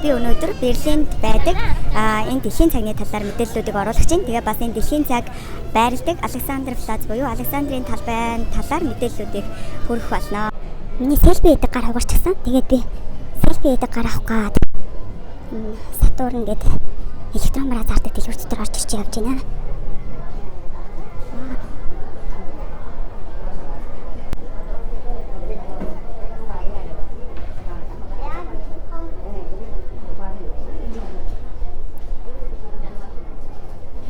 Би өнөөдөр Берлинд байдаг энэ дэлхийн цагны талаар мэдээллүүдийг оруулах чинь. Тэгээ бас энэ дэлхийн цаг байрладаг Александерплац буюу Александрын талбайн талаар мэдээллүүдийг хүргэх болно. Миний селфи хийдэг гар хугарчихсан. Тэгээд би селфи хийдэг гар авах гад Сатурн гэдэг электромраа зардаг дэлгүүр дотор орж ирж явж байна.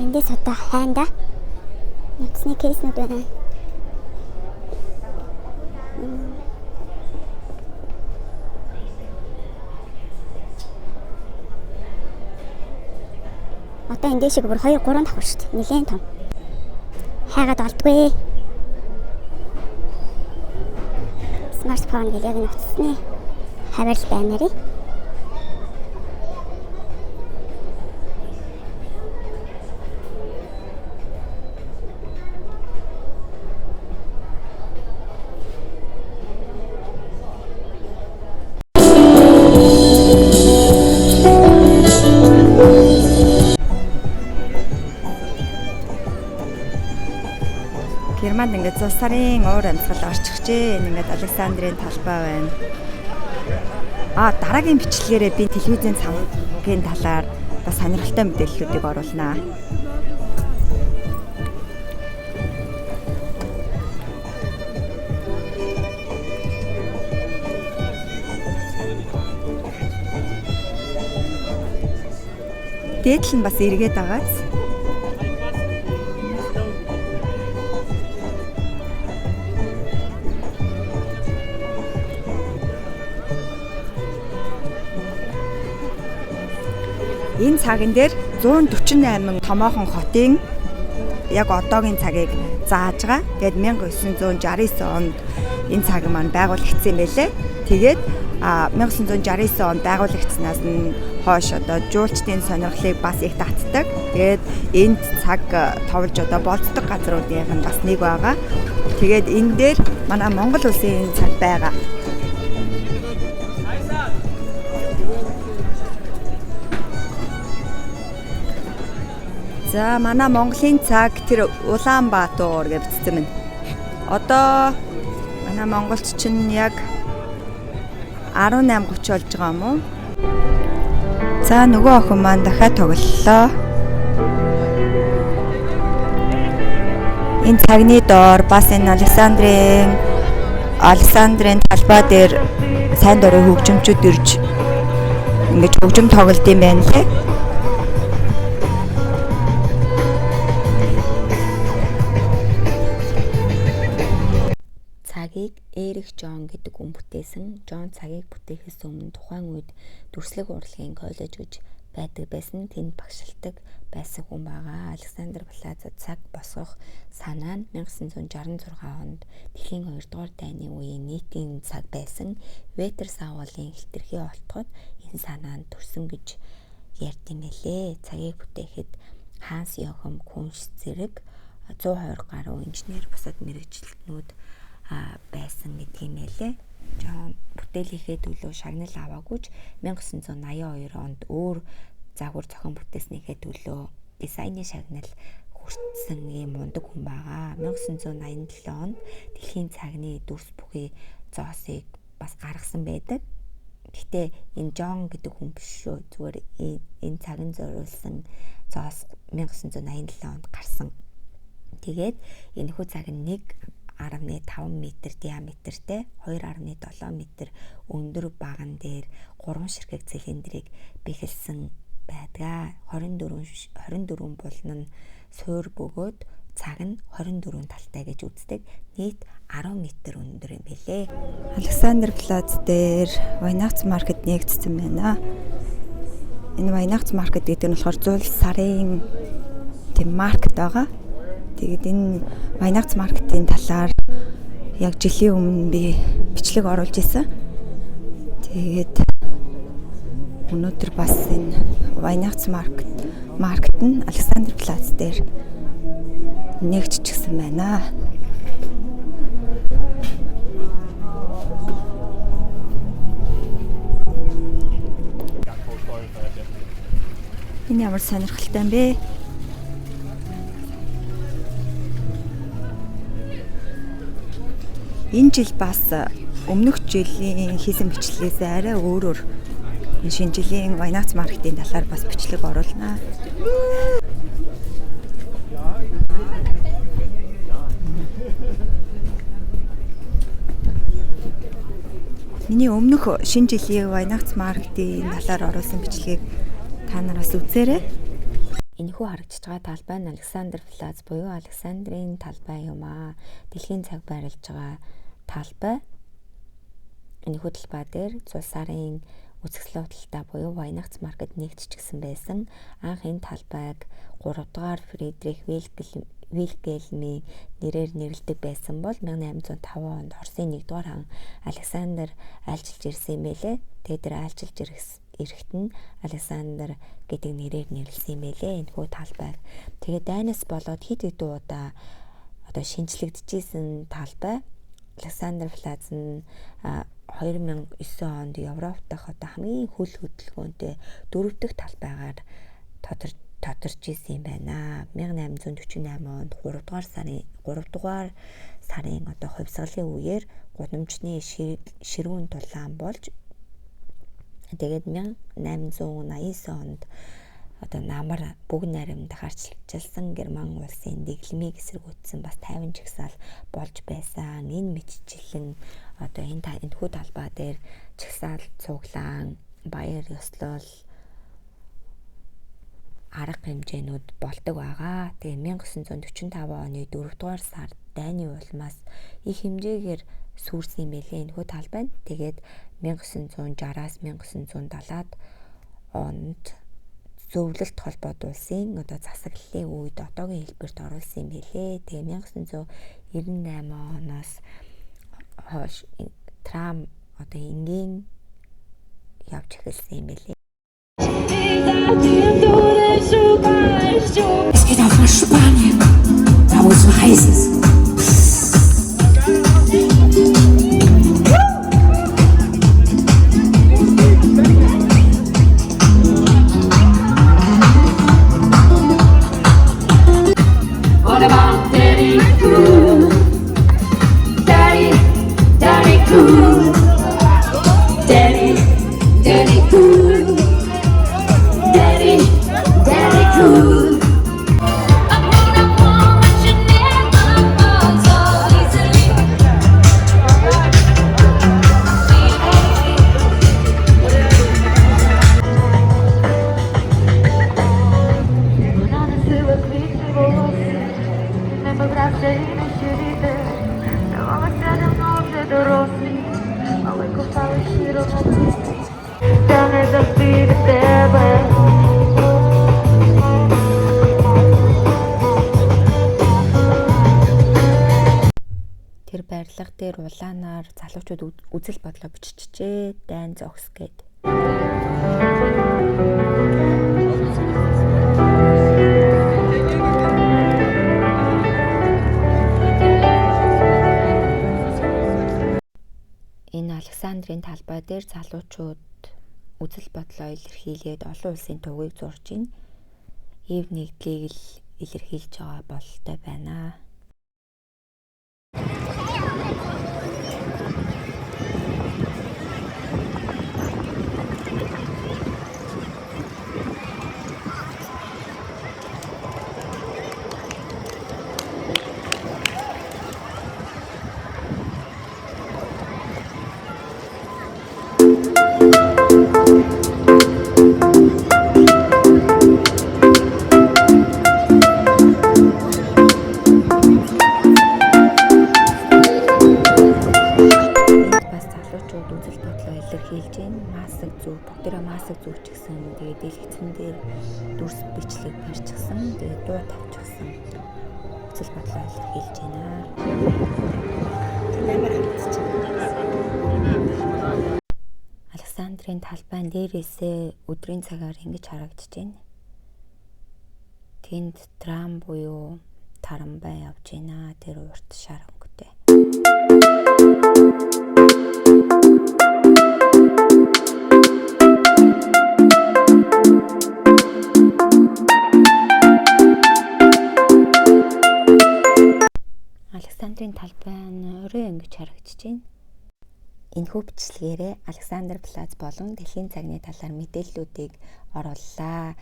Эндээс одоо хайнда нүцний кейснүүд байна. Одоо энэ дэшиг бүр 2 3 давхар шүү дээ. Нилээн том. Хайгаад олдгүй. Смартфон гэл яг нуцсны хавар л байна нэрээ. Германд ингээд зул сарын уур амьсгал орчихжээ. Энэ ингээд Александрын талбай байна. Дараагийн бичлэгээрээ би телевизийн цамгийн талаар бас сонирхолтой мэдээллүүдийг оруулнаа. Дээдл нь бас эргээд байгааз. Энэ цаган дээр 148 томоохон хотын яг одоогийн цагийг зааж байгаа. Тэгээд 1969 онд энэ цаг маань байгуулагдсан юм байлээ. Тэгээд 1969 онд байгуулагдсанаас нь хойш одоо жуулчдын сонирхлыг бас их татдаг. Тэгээд энд цаг товлж одоо болцдог газруудын нь бас нэг байгаа. Тэгээд энэ дээр манай Монгол улсын энэ цаг байгаа. За манай Монголын цаг тэр Улаанбаатар гэж бичсэн байна. Одоо манай монголч чинь яг 18:30 болж байгаа юм уу? За нөгөө охин маань дахиад тоглолоо. Энэ цагны доор бас энэ Александрын талбай дээр сайн дурын хөгжимчүүд ирж ингэж хөгжим тоглолт юм байна лээ. Цагийг Эрик Жон гэдэг хүн бүтээсэн. Жон цагийг бүтээхээс өмнө тухайн үед дүрслэг урлагийн коллеж гэж байдаг байсан. Тэнд багшилдаг байсан хүн байгаа. Александр Плаза цаг босгох санаа нь 1966 онд дэлхийн 2 дугаар дайны үеийн нийтийн цаг байсан Ветер саагуулын хэтэрхий олтоход энэ санаа нь төрсөн гэж ярьд юм байлээ. Цагийг бүтээхэд Ханс Йохам Кунш зэрэг 120 гаруй инженер бусад мэргэжилтнүүд байсан гэдэг юм байлээ. Жон бүтээлийнхээ төлөө шагнал аваагүй ч 1982 онд өөр загвар зохион бүтээснийхээ төлөө дизайны шагнал хүртсэн ийм мундаг хүн байгаа. 1987 онд дэлхийн цагны дүрс бүхий зоосыг бас гаргасан байдаг. Гэхдээ энэ Жон гэдэг хүн биш шүү. Зүгээр энэ цагт зориулсан зоос 1987 онд гарсан. Тэгээд энэхүү цаг нь 1.5 метр диаметртэй 2.7 метр өндөр баган дээр 3 ширхэг цилиндрийг бэхэлсэн байдаг. 24 булан нь суур бөгөөд цаг нь 24 талтай гэж үздэг. Нийт 10 метр өндөр юм билээ. Александр Плац дээр Weihnachtsmarkt нэгдсэн байна. Энэ Weihnachtsmarkt гэдэг нь болохоор зул сарын тийм маркет байгаа. Тэгээд энэ Weihnachtsmarkt-ийн талаар яг жилийн өмнө би бичлэг оруулж исэн. Тэгээд өнөөдөр бас энэ Weihnachtsmarkt маркет нь Александр Плац дээр нэгдчихсэн байна. Ямар сонирхолтой юм бэ? Энэ жил бас өмнөх жилийн хийсэн бичлэгээс арай өөрөөр энэ шинэ жилийн Weihnachtsmarkt-ийн талаар бас бичлэг оруулнаа. Миний өмнөх шинэ жилийн Weihnachtsmarkt-ийн талаар оруулсан бичлэгийг та нараас үзээрэй. Энэхүү харагдаж байгаа талбай нь Александр Плац буюу Александрын талбай юм аа. Дэлхийн цаг байрлаж байгаа талбай. Энэхүү талбай дээр зул сарын үзэсгэлэн худалдаа буюу Weihnachtsmarkt нэгтчихсэн байсан. Анх энэ талбайг 3 дугаар Фридрих Вильгельмийн нэрээр нэрлэдэг байсан бол 1805 онд Оросын 1-р хаан Александр айлчилж ирсэн юм байлээ. Тэгээд тэр айлчилж ирэхэд нь Александр гэдэг нэрээр нэрлэсэн юм байлээ энэхүү талбайг. Тэгээд дайнаас болоод хэд хэдэн удаа одоо шинжлэгдэжсэн талбай Александр Плац нь 2009 онд Европ дахь одоо хамгийн хөл хөдөлгөөнтэй 4 дахь талбайгаар тодорч исэн юм байна. 1848 онд 3 дугаар сарын одоо хувьсгалын үеэр гудамжны ширүүн тулаан болж тэгээд 1889 онд одоо намар бүгд наримд харчилсан Герман улсын дэглэмийг эсэргүүцсэн бас 50 жагсаал болж байсан. Энэ мэтчлэн одоо энэ энэхүү талбай дээр жагсаал цуглаан, баяр ёслол арга хэмжээнүүд болдог байгаа. Тэгээ 1945 оны 4-р сард дайны улмаас их хэмжээгээр сүрсэн юм байлээ энэхүү талбай нь. Тэгээд 1960-аас 1970-ад онд зөвлөлт холбоот улсын одоо засаглалын үед одоогийн хэлбэрт оруулсан юм байлээ. Тэгээ 1998 оноос хойш трам одоо энгийн явж эхэлсэн юм байлээ. Es geht auch nach Spanien, da wo es so heiß ist. What about Daddy Cool? Daddy, Daddy Cool. Daddy, Daddy Cool. Daddy, Daddy Cool. A grown-up woman should never fall so easily. Вона носила квіти волосся, не брався і не щиріти. Здавалося, давно вже дорослі, але кохали щиро молоді. Та не завжди від тебе. Тэр барилга дээр улаанаар залуучууд үзэл бодлоо биччихжээ. Дайн зогс гээд. Энэ Александрын талбай дээр залуучууд үзэл бодлоо илэрхийлээд олон улсын тугийг зурж байна. Ив нэгдлийг л илэрхийлж байгаа бололтой байна. Энд бас залуучууд үзэл бодлоо илэрхийлж байна. Маск зүү, бүгдээрээ маск зүүчихсэн. Тэгээд дэлгэцэн дээр дүрс бичлэг барьчихсан. Тэгээд дуу тавьчихсан. Үзэл бодлоо илэрхийлж байна. Амар харагдчих. Александрын талбайн дээрээсээ өдрийн цагаар ингэж харагдаж байна. Тэнд трам буюу тарамбай явж байна. Тэр урт шар өнгөтэй. Александрын талбай нь орой ингэж харагдаж байна. Энэхүү бичлэгээрээ Александр Плац болон дэлхийн цагны талаар мэдээллүүдийг орууллаа.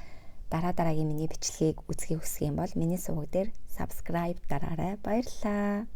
Дараа дараагийн миний бичлэгийг үзэхийг хүсэх юм бол миний суваг дээр subscribe дараарай. Баярлалаа.